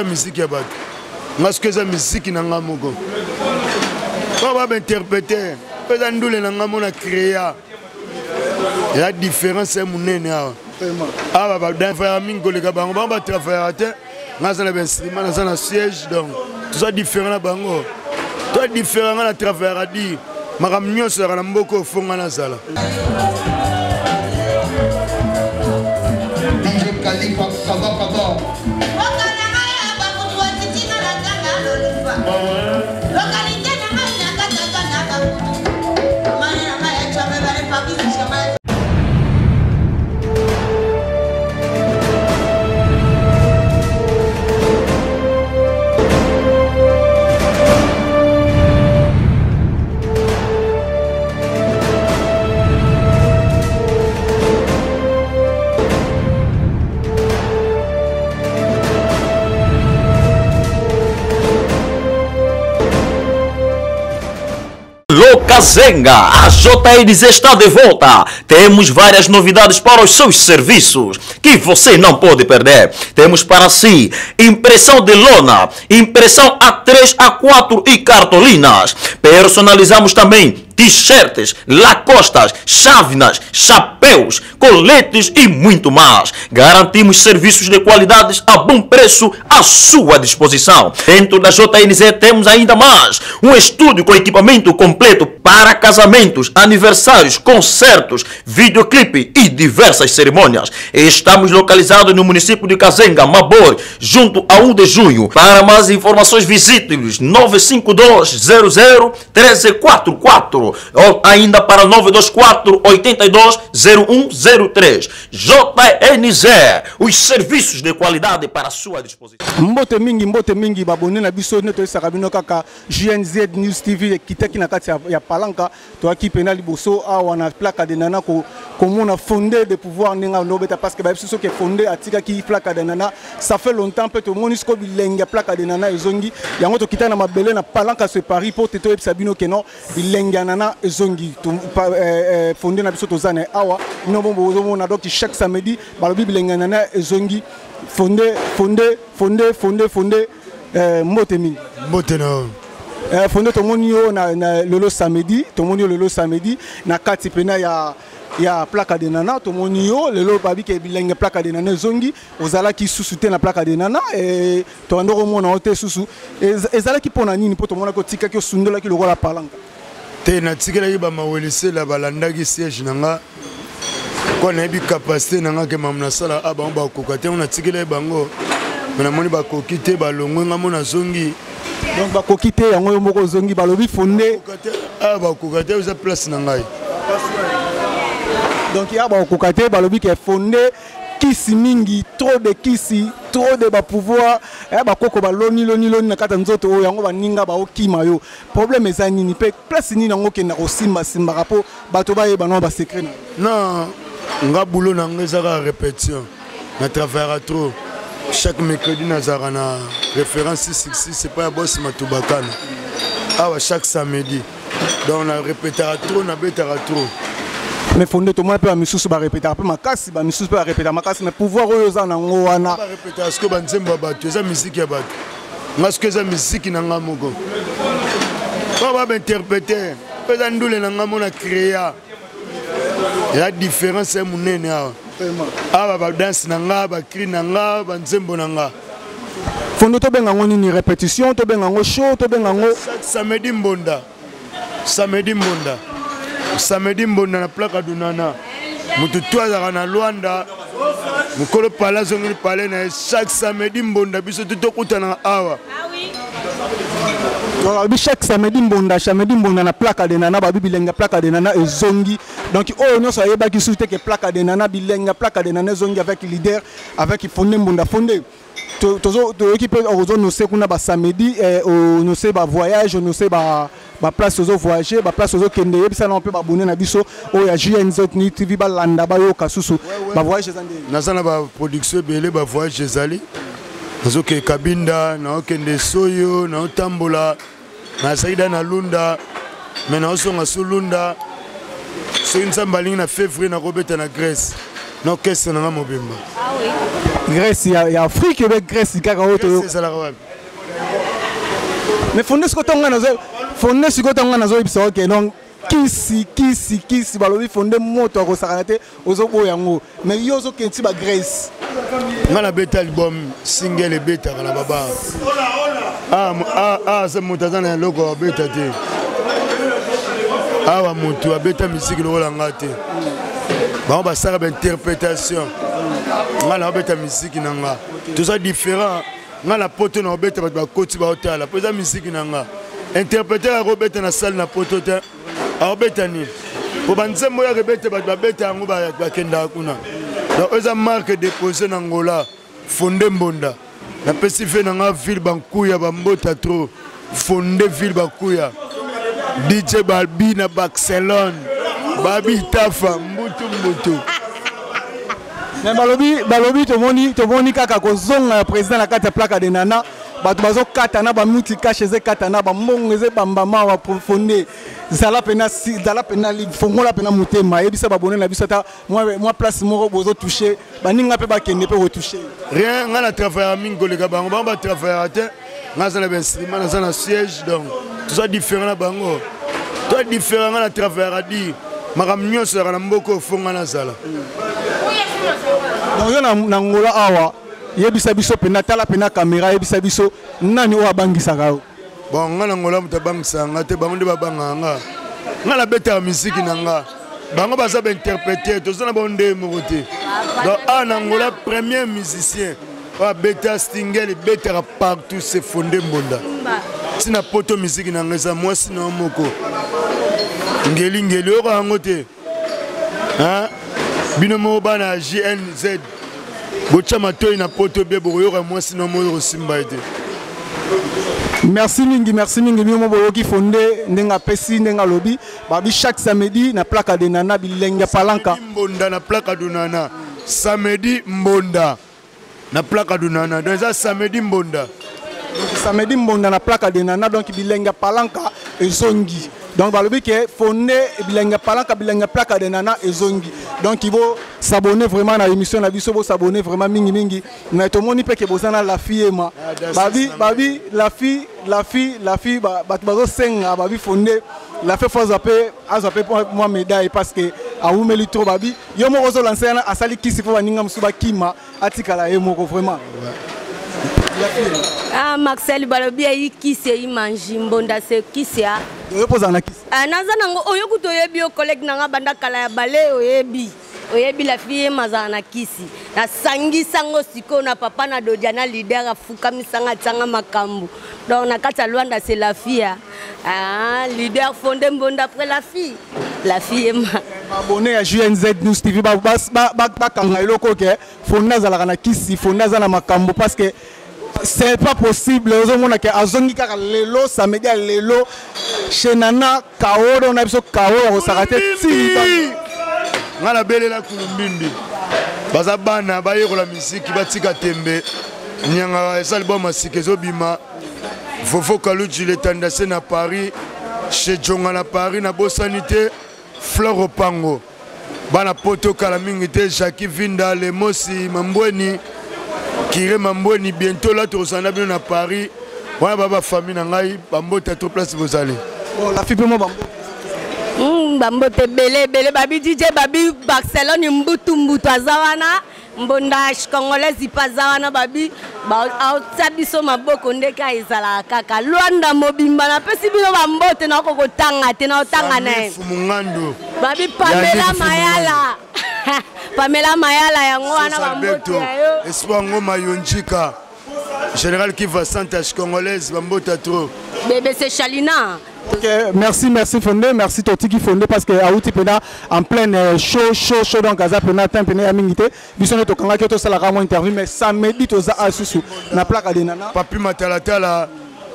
Miziki ya bato nga soki eza miziki na nga moko oyo ba bainterprete oyo eza ndule na nga mona créa eza différence ya monene awa awa badanfaya mingi koleka bango bango batravaillaka te nga aza na bainstrument naza na siège donc toza différent na bango toza différent nga na travaillaka dire makambo nyonso ezalaka na mboka oyo fo nga nazala Locazenga, a JNZ está de volta. Temos várias novidades para os seus serviços que você não pode perder. Temos para si impressão de lona, impressão A3, A4 e cartolinas. Personalizamos também t-shirts, lacostas, chávenas, chapéus, coletes e muito mais. Garantimos serviços de qualidade a bom preço à sua disposição. Dentro da JNZ temos ainda mais um estúdio com equipamento completo para casamentos, aniversários, concertos, videoclipe e diversas cerimônias. Estamos localizados no município de Cazenga, Mabor, junto a 1 de junho. Para mais informações, visite-nos 952 00 1344 ou ainda para 924 82 0103. JNZ, os serviços de qualidade para a sua disposição. Mbote mingi, mbote mingi, babone na biso ne toyesaka bino kaka JNZ News TV ekitaki na kati ya palanka toyaki mpena liboso awa na plaque de nana komona fondé de pouvoir ndenge alobeta parce que bayebisi soki fondé atikaki plaque de nana ça fait longtemps mpe tomoni siko bilenge ya plaque de nana ezongi yango tokitaki na mabele na palanka se paris mpo te toyebisa bino ke non bilenge ya nana ezongi eh, eh, fondé na biso toza na awa bino bombo ozomona donc chaque samedi balobi bilenge ya nana ezongi fondé fondé fondé fondé fondé eh, mbote mingi mbote na yo eh, fonde tomoni yo na, na lelo samedi tomoni yo lelo samedi na kati mpena ya ya plaque de nana tomoni yo lelo babi ke bilenge plaque de nana ezongi ozalaki susu te na plaque de nana e, tobanda komona yo te susu ezalaki mpo na nini mpo tomonaki otikaki osundolaki lokola palanka te natikelaki bamawelisela balandaki siège na nga kwa nayebi capacité na nga ke mamu nasala a ah, bango bakoka te yango natikelaki bango me namoni bakoki te balongwe nga mo nazongi donc bakoki te yango yo moko ozongi balobi fonde ah, bakoka te eza place na ngai donc ya bakoka te balobi ke fonde kisi mingi trop de kisi trop de bapouvoir eh, bakoko baloni loni loni na kati ya nzoto oyo yango baninga baokima yo problème eza nini mpe place nini yango okenda kosimbasimbaka mpo bato bayeba nao basecret na non nga boulot na nga eza kaka répétition na travaillaka trop chaque mercredi nazalaka na référence 666 epai ya boss matubakana awa chaque samedi donc na répétaka trop nabetaka trop mais fonde tomona mpe bamisusu barepetaka mpe makasi bamisusu mpe barepetaka makasi mais pouvoir oyo oza nango wana barepetaka sikoyo banzembo ya bato eza miziki ya bato nga soki eza miziki na nga moko oyo ba bainterprete oyo eza ndule na nga mona créa eza différence ya monene awa awa badanse na nga bacri na nga banzembo na nga fondo tobenga yango nini répétition tobenga yango show tobenga yango samedi mbonda samedi mbonda samedi mbonda na plaka dunana moto tu azalaka na lwanda mokolo pale azongeli pale na ye chaque samedi mbonda biso tu tokutanaka awa babi chaque samedi mbonda samedi mbonda na plaque de nana babi bilenge plaque de nana ezongi donc oyo nyonso ayebaki susu te ke plaque de nana bilenge plaque de nana ezongi avec leader avec fonde mbonda fonde toyoki mpe ozonose kuna basamedi eh, onose bavoyage onose baplace ozo voyage baplace ozokende yebisa nao mpe babone na biso oyo ya jnz tv balanda bayoka susu bavoyage eza ndenge naza na baproduction ebele bavoyage ezali nazokende kabinda naokende soyo naotambola nazalaki da na lunda me naozonga su lunda soki nzambe alingi na février nakobeta na grèce. Na orchestre na nga mobimba. Grèce ya, ya Afrique ebe Grèce kaka oyo toyo. Ezalaka wapi? Mais fonde sikoyo ntango ngai nazo fonde sikoyo ntango ngai nazoyebisa oke donc kisi kisi kisi balobi fonde moto akosakana te ozoboya yango mais yo ozokende ti ba Grèce. Ngai nabeta album single ebetaka na babar. Ah, ah, ah, se moto aza na eloko abeta te. Awa moto abeta misiki lokola ngai te. Bango basala ba interprétation. Ngai naobeta misiki na nga. Toza différent. Ngai na poto na obeta bato bakoti baotala mpo eza misiki na nga. Interpréteur akobeta na salle na poto te. Akobeta nini? Po banzembo oyo akobeta bato babeta yango bakendaka kuna. Donc eza marque déposée na Angola. Fonde Mbonda. Napesi fe na nga ville bankuya bambota trop. Fonde ville bakuya. DJ Balbi na Barcelone. Babi Tafa mbutu mbutu. Mais balobi balobi tomoni tomoni kaka kozonga ya président na kati ya plaque de Nana bato bazokata na bamuti cash ezekata na bambongo ezebambama wa profonde zala pena zala pena fongola pena motema yebisa babone na biso ata mwa place moko bozo touche baninga mpe bakende mpe kotouche rien ngai na travaillaka mingi koleka bango bango batravaillaka te ngai aza na bainstrument naza na siège donc toza différent na bango toza différent ngai na travaillaka di makambo nyonso ezalaka na mboka oyo fo ngai nazala. Donc yo na Angola awa yebisa biso mpena tala mpena kamera yebisa biso nani oyo abangisaka yo. Bon ngai na Angola moto abangisaka nga te bango nde babangaka nga ngai nabetaka miziki na nga bango baza bainterprete toza na bango nde moko te donc awa na Angola premier musicien oyo abeta stingel ebetaka partout se fonde mbonda ntina poto miziki na ngai eza mwasi na yo moko ngelingeli oyoka yango te bino moko bana ya jnz botya matoi na poto bie bokoyoka mwasi na moko kosimba ye te. Merci mingi, merci mingi. Bino boyoki fonde ndenge apesi ndenge alobi babi chaque samedi na plaque de Nana bilenge palanka. Mbonda na plaque de Nana samedi mbonda na plaque de Nana donc eza samedi mbonda. Donc samedi mbonda na plaque de Nana donc bilenge palanka ezongi. Donc balobi ke fonde bilenge palanka bilenge plaque de Nana ezongi. Donc il faut s'abonner vraiment na émission na biso bo s'abonner vraiment mingi mingi. Mais tomoni pe ke bozana la fille ema. Babi babi la fille la fille la fille bato bazo senga babi fonde la fille faut aza pe moi médaille parce que awumeli trop babi yo moko ozo lancer yana asali kisi po baninga mosusu bakima atikala ye moko vraiment. Ah Marcel balobi ayi kisi eyi manji mbonda se kisi ya. Oyo poza na kisi. Ah naza nango oyo kutu oyebi yo collègue nanga banda kala ya bale oyebi. Oyebi la fille mazala na kisi. Nasangisa ngo sikoyo na papa na Dodia na leader afukamisa nga atianga makambo. Donc na kati ya Luanda c'est la fille. Ah leader fondé mbonda après la fille. La fille ema. Abonné ya JNZ News TV ba ba ba ba kanga eloko ke fonda azalaka na kisi fonda aza na makambo parce que c'est pas possible ozomona ke azongi kaka lelo samedi ya lelo chez Nana Kaodo na biso Kao ya kosaka te ti nga nabelela kulumbimbi baza bana bayekola misiki batika tembe nyanga esali bwa masika ezobima Fofo Kaluji le tandase na Paris chez Djonga na Paris nabosani te Flore Opango bana poto kala mingi te Jackie Vinda Lemosi Mambweni Kire Mambweni bientôt là tokozala na bino na Paris wana ba ba famille na ngai bambota to place bozali. Bon la fille pe moi bambota. Bambote ebele ebele babi DJ babi Barcelone mbutu mbutu aza wana mbonda congolaise ipa aza wana babi aotia biso maboko ndeke ezalaka kaka Luanda mobimba napesi bino bambote naoko kotanga te naotanga na ye babi Pamela Mayala Pamela Mayala yango wana bambote ya yo Espoir Ngoma Yonjika Général Kiva Santas congolaise bambota trop BBC Chalina. Ok, merci, merci Fondé, merci Totiki Fondé parce que Aouti Pena en pleine chaud, chaud, chaud, donc Aza Pena, temps Pena Yamingite, Biso to kanga to sala ramo interview, mais samedi to za asusu na plaque de Nana. Papi Matalatala,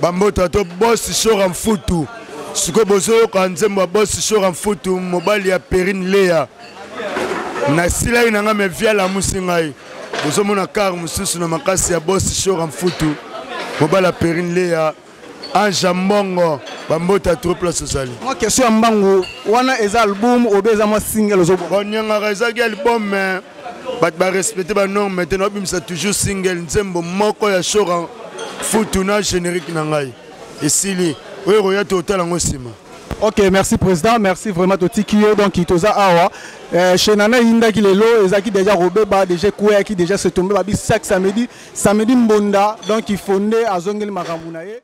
bambota to boss Shora Mfutu, siko bozo ka nzembo boss Shora Mfutu, mobali ya Perrine Lea. Na sila ina nga me via la musingai. Bozomona car mususu na makasi ya boss Shora Mfutu, mobali ya Perrine Lea. Ange Mbongo bambota trop place ozali. Moi question ya Mbango wana eza album obe eza mwa single ozo bon nyangaka ezaki album mais Bato barespecte banorme te. Naobimisa toujours single, nzembo moko ya Shora Futu na générique na ngai esili. Oyo koya, totala yango nsima. Ok, merci président, merci vraiment. Totiki yo. Donc toza awa chez Nana. Eyindaki lelo, ezalaki déjà kobeba, déjà ekweyaki, déjà se tombe. Babi chaque samedi, samedi mbonda. Donc ifonde azongeli makambo na ye.